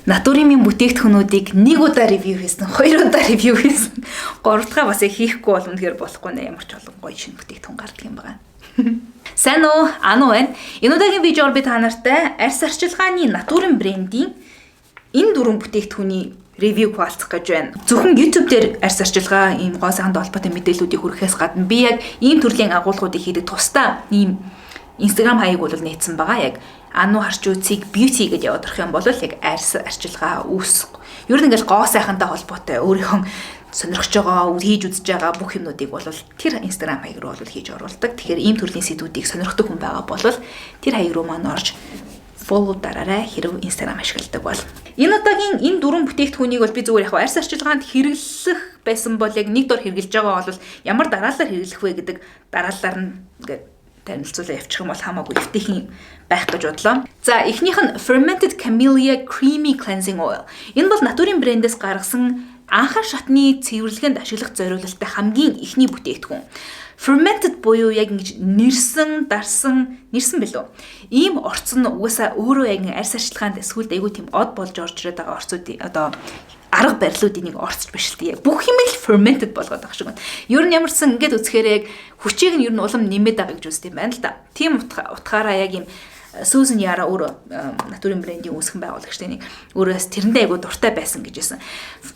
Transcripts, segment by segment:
Натурийн бүтээгдэхүүнүүдийг нэг удаа review хийсэн, хоёр удаа review хийсэн. Гурав дахь бас яг хийхгүй бол үнэхээр болохгүй нэ, ямар ч олон гоё шинэ бүтээгдэхүүн гардаг юм байна. Сайн уу? Ану байна. Энэ удаагийн видеоор би та нартай арьс арчилгааны Натурын брендийн энэ дөрвөн бүтээгдэхүүний review хуваалцах гэж байна. Зөвхөн YouTube дээр арьс арчилгаа, ийм гоо сайхантай холбоотой мэдээллүүдийг хүргэхээс гадна би яг ийм төрлийн агуулгуудыг хийдэг тусдаа ийм Instagram хаяг бол нээсэн байгаа. Яг Ану харчууцыг beauty гэж яваад орох юм бол яг арьс арчилгаа, үс, ер нь ингээл гоо сайхантай холбоотой өөрийнхөө сонирхож байгаа, хийж үзэж байгаа бүх юмнуудыг бол тэр Instagram хаяг руу бол хийж оруулдаг. Тэгэхээр ийм төрлийн сэдвүүдийг сонирхдаг хүн байгаа бол тэр хаяг руу маань орж follow дараарай, хэрв Instagram ашигладаг бол. Энэ удаагийн энэ дөрвөн бүтээгдэхүүнийг бол би зүгээр яг арьс арчилгаанд хэрэглэх байсан бол яг нэг дор хэрэглэж байгаа бол ямар дараалалаар хэрэглэх вэ гэдэг дараалалаар нь ингээд танилцуулаа явуучих юм бол хамаагүй эвтэйхэн байх гэж бодлоо. За, эхнийх нь Fermented Camellia Creamy Cleansing Oil. Энэ бол Натурын брэндээс гаргасан анхан шатны цэвэрлэгээнд ашиглах зориулалттай хамгийн эхний бүтээгдэхүүн. Fermented буюу яг ингэж нэрсэн, дарсан, нэрсэн билүү. Ийм орц нь угаасаа өөрөө яг арьс арчилгаанд эсвэл айгүй тийм од болж орж ирээд байгаа орцууд, одоо арга барилуудын нэг орцч биш л дээ. Бүх юм л fermented болгоод байгаа шиг байна. Ер нь ямарсан ингээд үзэхээр яг хүчийг нь ер нь улам нэмээд байгаа гэж үздэг юм байна л да. Тийм утгаараа яг юм Сүүзэн Яра өөрөө, Натурын брендийн үүсгэн байгуулагчтай нэг, өөрөөс тэрэндээ айгу дуртай байсан гэж хэлсэн.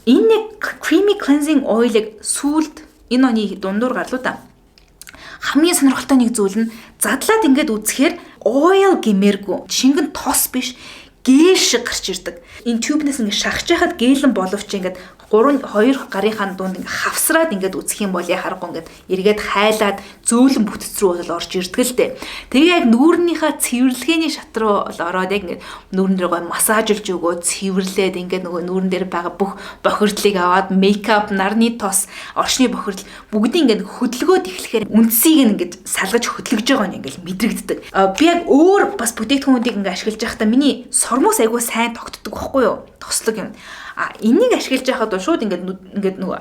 Энэ нэг creamy cleansing oil-ыг сүүлд энэ оны дундуур гарлуу да. Хамгийн сонирхолтой нэг зүйл нь задлаад ингээд үзэхээр oil гэмээргүй, шингэн тос биш, гель шиг гарч ирдэг. Энэ tube нээс ингээд шахаж байхад гээлэн боловч ингээд 3 2 гарынхаа дунд ингээ хавсраад ингээд үзэх юм бол яа харахгүй ингээд эргээд хайлаад зөөлөн бүтэц рүү бол орж ирдэг л дээ. Тэгээ яг нүүрнийхээ цэвэрлэгээний шат руу бол ороод яг ингээд нүүрэн дээр гой массажлж өгөө, цэвэрлээд, ингээд нөгөө нүүрэн дээр байгаа бүх бохирдлыг аваад, makeup, нарны тос, оршны бохирдол бүгдийг ингээд хөдөлгөөд эхлэхээр үндсийг ингээд салгаж хөдөлгөж байгаа нь ингээд мэдрэгддэг. Би яг өөр бас бүтээгдэхүүнүүдийг ингээд ашиглаж байхдаа миний сормуус айгүй сайн тогтдог байхгүй юу? Тослог юм. А энийг ашиглаж байхад бол шууд ингээд нөгөө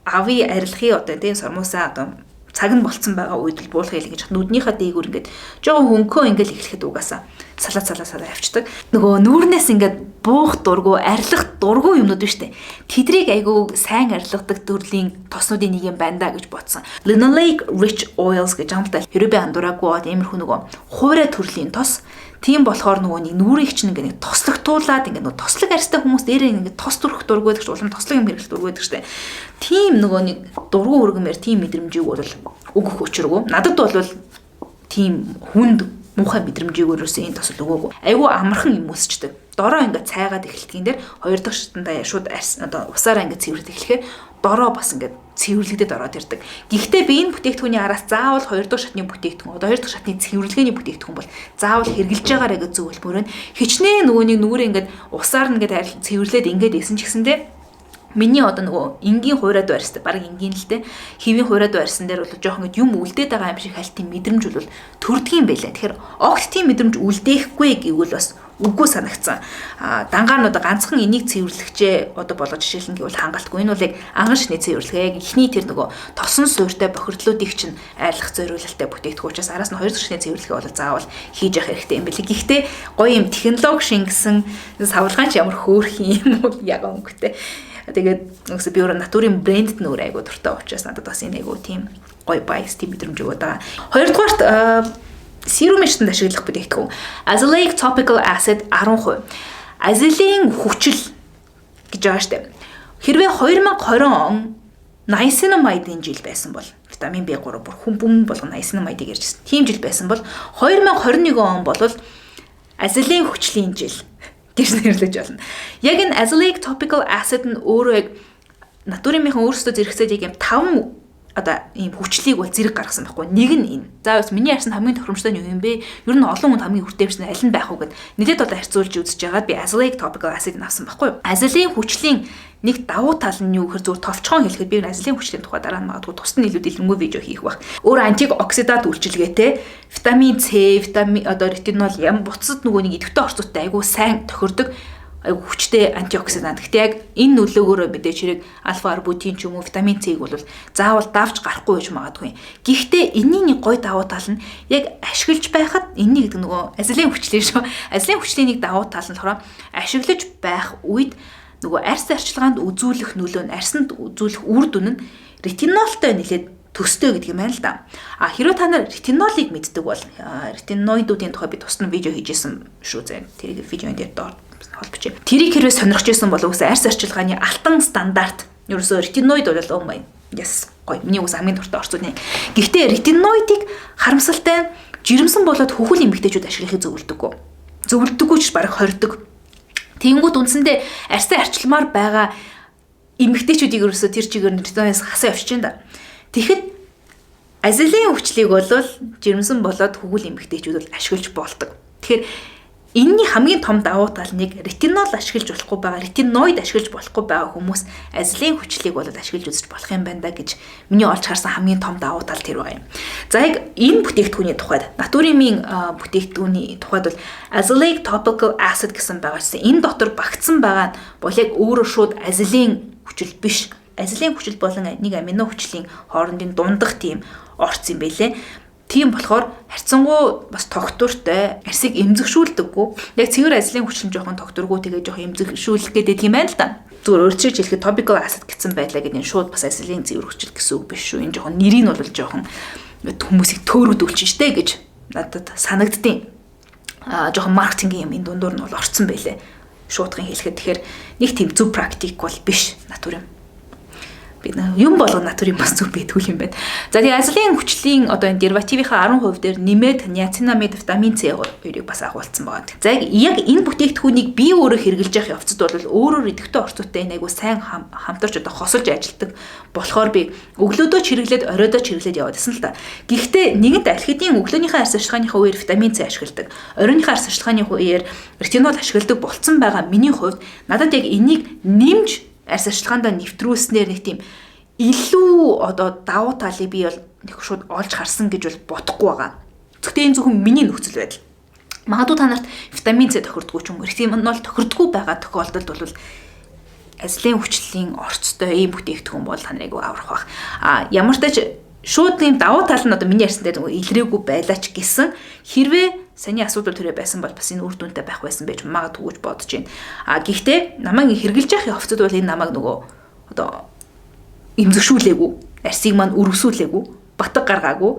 ави арилахын одоо тийм сормуусаа одоо цаг нь болцсон байгаа үед л буулгах гэж нүднийхээ дээгүүр ингээд жоохон хөнгөө ингээд эхлэхэд угаасаа салаа салаа салаа явцдаг. Нөгөө нүүрнээс ингээд буух дургу, арилгах дургу юмнууд биш үү? Тэдрийг айгүй сайн арилгадаг төрлийн тоснуудын нэг юм байна да гэж бодсон. Linoleic rich oils гэж юм л та. Хэрвээ би андуураагүй бол иймэрхүү нөгөө хуурай төрлийн тос. Тийм болохоор нөгөө нэг нүүрийг чинь ингээ нэг тослогтуулаад, ингээ нөгөө тослог арьстай хүмүүс дээрээ ингээ тос түрхэх дургүй гэдэг чинь, улам тослог юм хэрэглэх дургүй гэдэг чинь. Тийм нөгөө нэг дургу өргөмөр тийм мэдрэмжийг бол өгөх учиргүй. Надад бол тийм хүнд муухай мэдрэмжийг өрөөсөө энэ тосол өгөөгүй. Айгүй амархан юм өсчдөг. Дороо ингээ цайгаад эхэлтгийн дээр хоёр дахь шатандаа шууд арьс одоо усаараа ингээ цэвэрлэх эхлэхээр дороо бас ингээ цэвэрлэгдээд ороод ирдэг. Гэхдээ би энэ бүтээгдэхүүний араас заавал хоёр дахь шатны бүтээгдэхүүн, одоо хоёр дахь шатны цэвэрлэгээний бүтээгдэхүүн бол заавал хэрэглэж байгаарэ гэж зөвлөмөр байна. Хичнээн нөгөө нэг нүрээ ингээд усаар ингээд цэвэрлээд ингээд исэн ч гэсэндээ миний одоо нөгөө энгийн хуурайд барьстай, баг энгийн л те, хэвийн хуурайд барьсан дээр бол жоохон ингэ юм үлдээд байгаа юм шиг хальтын мэдрэмж бол төрдөг юм байлаа. Тэгэхээр огт тийм мэдрэмж үлдээхгүй гэвэл бас үгүй санагцсан. А дангаар нь одоо ганцхан энийг цэвэрлэгчээ одоо болгож жишээлэн гэвэл хангалтгүй. Энэ бол яг анхан шатны цэвэрлэгээ, яг эхний тэр нөгөө тосон суурьтай бохирдлуудыг чинь арилгах зориулалттай бүтээгдэхүүн учраас араас нь хоёр дахь шатны цэвэрлэгээ бол заавал хийж явах хэрэгтэй юм билээ. Гэхдээ гоё юм технологи шингэсэн савлгаан ч ямар хөөрхөн юм бол яг өнгөтэй. Тэгээд үгүйс би өөрөө Натурын брэндд нь өөр айгу дуртай учраас надад бас энэ айгу тийм гоё байс, тийм мэдрэмж өгöd байгаа. Хоёрдугаарт serum шатанд ашиглах бүтээгдэхүүн. Azelaic Topical Acid 10%. Азелин хүчил гэж байгаа штэ. Хэрвээ 2020 он niacinamide-ийн жил байсан бол витамин B3 бүр хүн бүм болгоно niacinamide-ыг ярьжсэн. Тийм жил байсан бол 2021 он бол азелин хүчлийн жил гэж нэрлэж болно. Яг энэ azelaic topical acid нь өөрөө яг Натурынхын өөрсдөө зэрэгцээд яг юм таван одоо ийм хүчлийг бол зэрэг гаргасан байхгүй. Нэг нь энэ. За, бас миний ярьсан хамгийн тохиромжтой нь юу юм бэ? Ер нь олон хүнд хамгийн хүртээмжтэй аль нь байх вэ гэд нэлээд одоо харьцуулж үзэж байгаад би azelaic topical acid-ыг авсан байхгүй. Азелин хүчлийн нэг давуу тал нь юу гэхээр зүгээр товчхон хэлэхэд би азелин хүчлийн тухай дараа нь магадгүй тусад нь илүү дэлгэрэнгүй видео хийх байх. Өөр антиоксидант үйлчилгээтэй, витамин С, витамин одоо ретинол ям буцад нөгөө нэг идэвхтэй орцуудтай айгүй сайн тохирдог. айгу хүчтэй антиоксидант. Гэтэ яг энэ нөлөөгөөрөө мэдээж хэрэг альфа арбутин ч юм уу витамин С-ийг бол заавал давж гарахгүй байж магадгүй. Гэхдээ энэний нэг гоё давуу тал нь яг ашиглаж байхад энэний гэдэг нөгөө азелин хүчлийн шүү. Азелин хүчлийн нэг давуу тал нь болохоор ашиглаж байх үед нөгөө арьс арчилгаанд үзүүлэх нөлөө нь, арьсанд үзүүлэх үр дүн нь ретинолтой нэлээд төстэй гэдэг юм байна л да. А хэрвээ та нар ретинолыг мэддэг бол ретиноидуудын тухай би тусдан видео хийжсэн шүү зэ. Тэрийг видеон дээр доор холбочээ. Тэрийг хэрвээ сонирхож исэн бол үгүй арьс арчилгааны алтан стандарт ерөөсөө ретиноид бол oh my yes гоё. Миний үс хамгийн дуртай орцууд нэг. Гэхдээ ретиноидыг харамсалтай жирэмсэн болоод хөхөл эмэгтэйчүүд ашиглахыг зөвлөдөггүй. Зөвлөдөггүй ч бараг хордог. Тэнгүүд үндсэндээ арьсаа арчилмаар байгаа эмэгтэйчүүдийг ерөөсөө тэр чигээр ретиноидээс хасаа явчих юм да. Тэгэхэд азелин хүчлийг бол жирэмсэн болоод хөгөл эмэгтэйчүүд бол ашиглаж болдог. Тэгэхээр энэний хамгийн том давуу тал нэг ретинол ашиглаж болохгүй байгаа, ретиноид ашиглаж болохгүй байгаа хүмүүс азелин хүчлийг бол ашиглаж үзэж болох юм байна да гэж миний олж харсан хамгийн том давуу тал тэр байгаа юм. За яг энэ бүтээгдэхүүний тухайд, Naturium-ийн бүтээгдэхүүний тухайд бол azelaic topical acid гэсэн байгаа чинь энэ дотор багтсан байгаа нь бол яг өөрөө шууд азелин хүчил биш. Азелин хүчил болон нэг амино хүчлийн хоорондын дундах тийм орц юм бэлээ. Тийм болохоор харьцангуй бас тогтвортой, арьсыг эмзэгшүүлдэггүй. Яг цэвэр азлын хүчин жоохон тогтворгүй, тэгээ жоохон эмзэгшүүлэх гэдэг юм байна л да. Зүгээр өөрчилж хэлэхэд topical acid гэсэн байлаа гэдэг энэ шууд бас азлын цэвэр хүчил гэсэн үг биш шүү. Энэ жоохон нэрийг нь бол жоохон хүмүүсийг төөрөгдүүлчих штэ гэж надад санагддیں۔ Аа жоохон маркетингийн юм энэ дундуур нь бол орцсон байлээ. Шуутгын хэлэхэд тэгэхээр нэг тийм зөв практик бол биш Naturium. Би юм болго Naturium бас зүг байдгүй юм байна. За тэгээ азлын хүчлийн одоо энэ деривативынхаа 10% дээр нэмээд ниацинамид, витамин С хоёрыг бас агуулсан байгаа. За яг энэ бүтээгдэхүүнийг би өөрөө хэрэглэж явах явцад бол өөрөөр идэвхтэй орцоотой энэ айгу сайн хамтарч одоо хосолж ажилтдаг болохоор би өглөөдөө ч хэрэглээд оройдоо ч хэрэглээд яваад байсан л та. Гэхдээ нэгэнт алхидын өглөөнийхөө арьс арчилгааныхаа үеэр витамин С ашигладаг. Оройнхоо арьс арчилгааны үеэр ретинол ашигладаг болцсон байгаа миний хувьд надад яг энийг нэмж арьс арчилгаандаа нэвтрүүлснээр нэг тийм илүү одоо давуу талыг би бол нэг шууд олж харсан гэж бол бодохгүй байгаа. Зөвхөн энэ зөвхөн миний нөхцөл байдал. Магадгүй та нарт витамин С тохирдгоо ч юм уу, ретинол тохирдгоо байгаа тохиолдолд бол азлын хүчлийн орцтой ийм бүтээгдэхүүн бол та нарыг аврах бах. А ямар ч тач шууд ийм давуу тал нь одоо миний ярьсан дээр илрээгүй байлаа ч гэсэн хэрвээ саний асуудал төрөө байсан бол бас энэ үр дүнтэй байх байсан байж магадгүй гэж бодож байна. А гэхдээ намайг хэрэгжилж явах явцад бол энэ намайг нөгөө одоо эмзэгшүүлээгүй, арсыг маань өргөсүүлээгүй, батг гаргаагүй,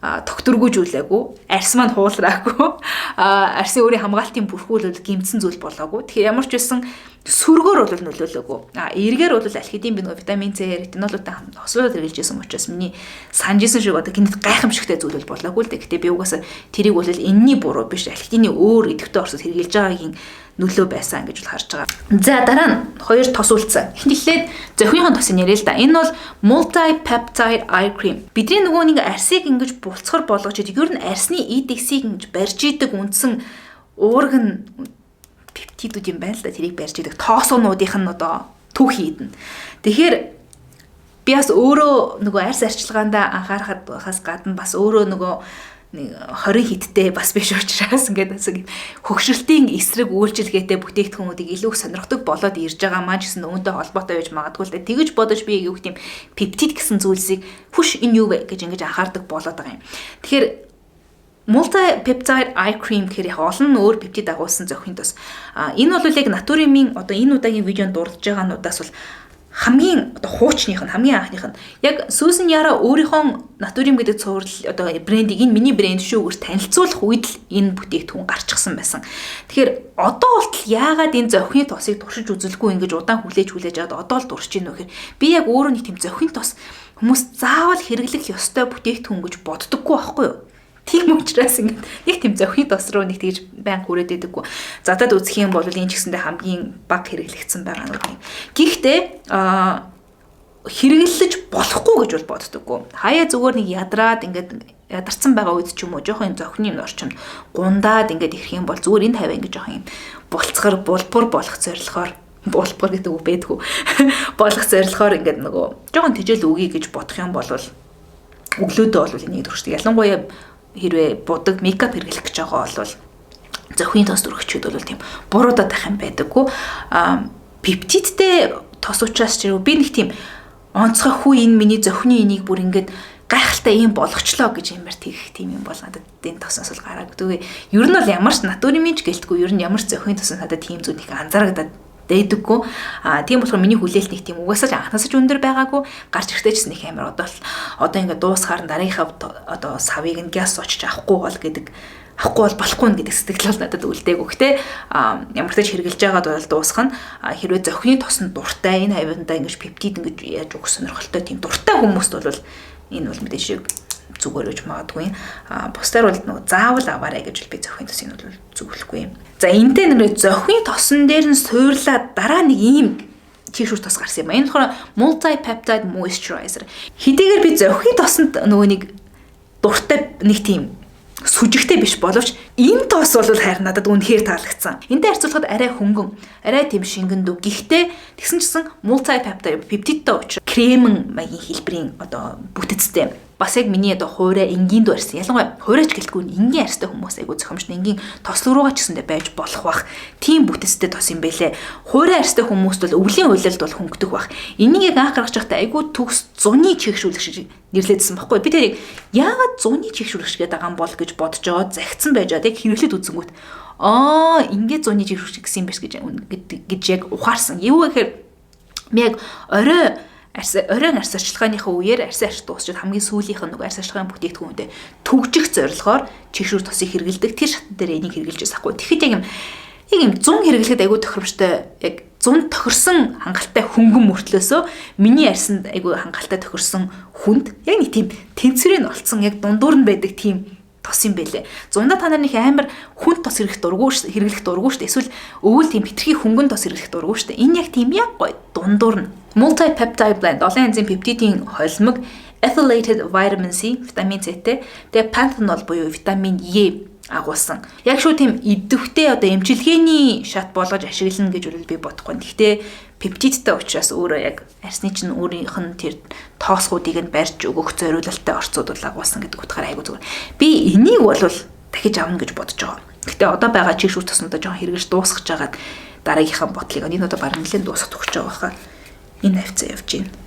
тогтворгүйжүүлээгүй, арьс маань хуулраагүй, арсын өөрийн хамгаалтын бүрхүүл бол гэмтсэн зүйл болоогүй. Тэгэхээр ямар ч байсан сөргөөр бол нөлөөлөөгүй. А эргээр бол аль хэдийн би нөгөө витамин С, ретинолуудтай хослуулаад хэрэглэж байсан учраас миний санаж исэн шиг одоо гинэт гайхамшигтай зүйл бол болоогүй л дээ. Гэтэ би угаасаа тэрийг бол энэний буруу биш, аль хэдийн өөр идэвхтэй орсод хэрэглэж байгаагийн нөлөө байсан гэж бол харж байгаа. За дараа нь хоёр тос үлдсэн. Эхнэлээд зохиныхон тосын яриа л да. Энэ бол multi-peptide eye cream. Бидний нөгөө нэг арсыг ингэж булцгар болгож идэг. Ер нь арсны эд эсийг ингэж барьж идэг үндсэн уураг нь пептидүүд юм байна л да. Тэрийг барьж идэг тоосоонуудынх нь одоо түүхий идэнэ. Тэгэхээр би бас өөрөө нөгөө арс арчилгаандаа анхаарахаас гадна бас өөрөө нөгөө 20 хиттэй бас биш учраас ингээд бас хөгшрөлтийн эсрэг үйлчилгээтэй бүтээгдэхүүнүүдийг илүү их сонирхдаг болоод ирж байгаа маань ч гэсэн үүнтэй холбоотой байж магадгүй л дээ. Тэгэж бодож би юу гэх юм пептид гэсэн зүйлсийг хүш энэ юу вэ гэж ингэж анхаардаг болоод байгаа юм. Тэгэхээр multi-peptide eye cream гэхээр яг олон өөр пептид агуулсан зохин тос. А энэ бол яг Naturium-ийн одоо энэ удаагийн видеонд дурдж байгаа нуудаас бол хамгийн одоо хуучных нь, хамгийн анхных нь яг Susan Yara өөрийнхөө Naturium гэдэг цуврал одоо брендийг энэ миний брэнд шүү гэж танилцуулах үед л энэ бүтээгдэхүүн гарчихсан байсан. Тэгэхээр одоо болтол яагаад энэ зохины тосыг туршиж үзэлгүй ингэж удаан хүлээж аваад одоо л туршиж гинэ вэхээр би яг өөрөө нэг тийм зохин тос хүмүүс заавал хэрэглэх ёстой бүтээгдэхүүн гэж боддоггүй байхгүй юу? Тийм учраас ингээд нэг тийм зохины тос руу нэг тэгж байн хүрээд идэггүй. Задад үзэх юм бол энэ ч гэсэндээ хамгийн бага хэрэглэгдсэн байгаа нүд юм. Гэхдээ хэрэглэж болохгүй гэж бол боддоггүй. Хаяа зүгээр нэг ядраад ингээд ядарсан байгаа үед ч юм уу жоохон зохины юм орчимд гундаад ингээд ирэх юм бол зүгээр энэ хаваа ингээд жоохон юм булцгар булбур болох зорилгоор булбур гэдэг үг байдгүй болох зорилгоор ингээд нөгөө жоохон тэжээл өгье гэж бодох юм бол өглөөдөө бол энийг туршдаг. Ялангуяа хэрвээ будаг мейкап хэрэглэх гэж байгаа бол Зохины тос өргөчүүд бол тийм буруудаад байх юм байдаггүй. Пептидтэй тос учраас ч би нэг тийм онцгой хүү энэ миний зохины энийг бүр ингээд гайхалтай юм болгочлоо гэж юмар тэгэх тийм юм бол надад энэ тосноос бол гараагүй. Ер нь бол ямар ч Naturium ч гэлтгүй ер нь ямар ч зохины тосноос надад тийм зүйл их анзаарагдаад дээдэггүй. Тийм болохоор миний хүлээлт нэг тийм угаасаа ч анхнаасаа ч өндөр байгаагүй, гарч ирэхдээ ч нэг амар одоо ингээд дуусахаар нь дараагийнхаа одоо савыг нь гяс очиж авахгүй бол гэдэг авахгүй бол болохгүй гэдэг сэтгэл бол надад үлдээгүй. Гэтэ ямар ч хэрэгжилж байгаад бол дуусгах нь. Хэрвээ зохины тосонд дуртай, энэ хавьдаа ингэж пептид ингэж яаж өгөх сонирхолтой тийм дуртай хүмүүст бол энэ бол мэдээж зүгээр гэж магадгүй. Бусдаар бол нөгөө заавал аваарай гэж би зохины тосыг бол зөвлөхгүй юм. За энтэй нэрээ зохины тосон дээр нь суурлаад дараа нэг ийм чийгшүүр тос гарсан юм. Энэ болохоор multi peptide moisturizer. Хэдийгээр би зохины тосонд нөгөө нэг дуртай нэг тийм сүжигтэй биш боловч энэ тос бол харин надад үнэхээр таалагдсан. Энтэй харьцуулахад арай хөнгөн, арай тийм шингэн дүү. Гэхдээ тэгсэн чисэн multi peptide пептидтэй учраас кремэн маягийн хэлбэрийн одоо бүтэцтэй. Бас яг миний одоо хуурай энгийн дүү арьсан. Ялангуяа хуурайч гэлтгүй энгийн арьстай хүмүүс айгу зохимжтой энгийн тослог руугаа ч гэсэндээ байж болох бах. Тийм бүтэцтэй тос юм бэлээ. Хуурай арьстай хүмүүст бол өвлийн улиралд бол хөнгөдөх бах. Энийг яг анх гаргаж байхдаа айгу төгс зуны чийгшүүлэх шиг нэрлэдсэн байхгүй. Би тэрийг яагаад зуны чийгшүүлэх шиг гэдэг юм бол гэж бодож байгаа загцсан байж байгаа. Яг хэрэглээд үзэнгүүт ингээд зуны чийгшүүлэх гэсэн юм биш гэж яг ухаарсан. Юу гэхээр би яг орой оройн арьс арчилгааныхаа үеэр арьс арч дуусчаад хамгийн сүүлийнх нь нөгөө арьс арчилгааны бүтээгдэхүүнтэй түгжих зорилгоор чийгшүүр тосыг хэрэгэлдэг. Тэр шатн дээр энийг хэрэглэж байсан хгүй. Тэгэхэд яг юм зун хэрэглэхэд айгүй тохиромжтой, яг зун тохирсон хангалттай хөнгөн мөртлөөсөө миний арьсанд айгүй хангалттай тохирсон хүнд яг нэг тийм тэнцвэрийг олцсон яг дундуур нь байдаг тийм тос юм бэлээ. Зундаа та нар нэг амар хүнд тос хэрэглэх дурггүй шүү дээ. Эсвэл өвөл тийм хитрхи хөнгөн тос хэрэглэх дурггүй шүү дээ. Энэ яг тийм яг гоё дундуур нь. Multi-peptide blend олон янзын пептидийн холимог, ethylated vitamin C, витамин C-тэй, тэгээ panthenol буюу витамин Е агуулсан. Яг шүү тийм идэвхтэй одоо эмчилгээний шат болгож ашиглана гэж бол би бодохгүй. Гэхдээ пептидтэй учраас өөрөө яг арьсны чинь өөрийнх нь тэр тоосгуудыг нь барьж өгөх зориулалттай орцууд бол агуулсан гэдэг утгаараа айгуу зүгээр. Би энийг бол дахиж авна гэж бодож байгаа. Гэхдээ одоо байгаа чийгшүүр тоснуудаа жоохон хэрэгж дуусгаж байгаад дараагийнхаа ботлыг энэ одоо бараг нэлээд дуусгах төгсөж байгаа хаа. Энэ хавцаа явж байна.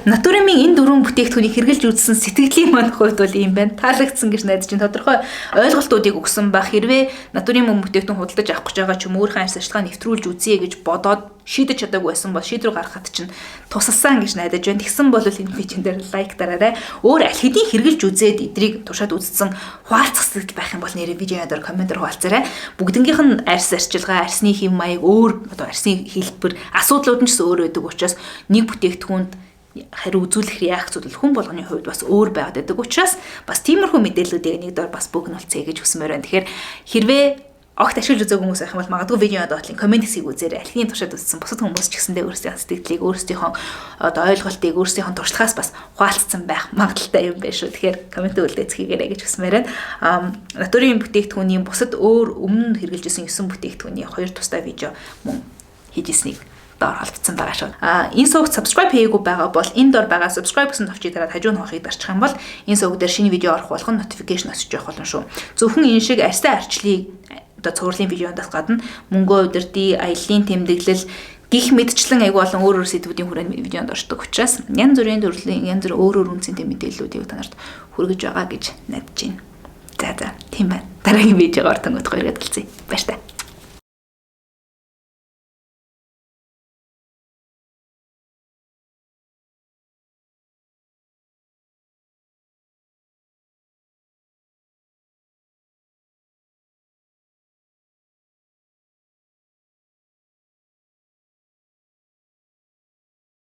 Naturium-ийн энэ дөрвөн бүтээгдэхүүнийг хэрэглэж үзсэн сэтгэлийн маань хувьд бол ийм байна. Таалагдсан гэж найдаж байна. Тодорхой ойлголтуудыг өгсөн ба хэрвээ Naturium бүтээгдэхүүн худалдаж авах гэж байгаа ч юм өөрийнхөө арьс арчилгаа нэвтрүүлж үзье гэж бодоод шийдэж чадаагүй байсан бол шийдвэр гаргахад чинь тусалсан гэж найдаж байна. Тэгсэн бол энэ видеон дээр лайк дараарай. Өөр аль хэдийн хэрэглэж үзээд эдрийг туршаад үзсэн хуваалцах сэтгэл байх юм бол нэрээ видеоны дээр комментээр хуваалцаарай. Бүгднгийнх нь арьс арчилгаа, арьсны хэв маяг өөр, одоо арьсны хэлбэр, асуудлууд нь ч гэсэн өөр байдаг учраас нэг бүтээгдэхүүнд хариу үзүүлэх реакцууд бол хүн болгоны хувьд бас өөр байгаад байдаг учраас бас тиймэрхүү мэдээллүүдийг нэг дор бас богинолцъё гэж хүсмээр байна. Тэгэхээр хэрвээ огт ашиглаж үзээгүй хүмүүс байх юм бол магадгүй видеоны доотлын коммент хэсгийг үзээрэй. Аль хэдийн туршаад үзсэн бусад хүмүүс ч гэсэндээ өөрсдийн сэтгэлийг, өөрсдийнхөө одоо ойлголтыг, өөрсдийнхөө туршлагаас бас хуваалцсан байх магадлалтай юм байна шүү. Тэгэхээр коммент үлдээцгээе гэж хүсмээр байна. Naturium бүтээгдэхүүний бусад өөр өмнө хэрэглэж исэн 9 бүтээгдэхүүний хоёр тустай видео мөн хийж ирснийг доор холбогдсон байгаа шүү. Энэ сувгт subscribe хийгээгүй байгаа бол энэ доор байгаа subscribe гэсэн товчийг дараад хажуу нь хонхыг дарчих юм бол энэ сувг дээр шинэ видео орох болгон notification очиж явах болно шүү. Зөвхөн энэ шиг арьстай арчлыг одоо цувралын видеондаас гадна мөнгөө удирдъя, аяллаа тэмдэглэл гих мэдчлэн айгүй олон өөр өөр сэдвүүдийн хүрээнд видеонд оршдог учраас янз бүрийн төрлийн янз бүр өөр өөр үнцэнтэй мэдээллүүдийг та нарт хүргэж байгаа гэж найдаж байна. За тийм байна. Дараагийн видеогоор төнгөт гоё ирээд уулзъя. Баяр таа.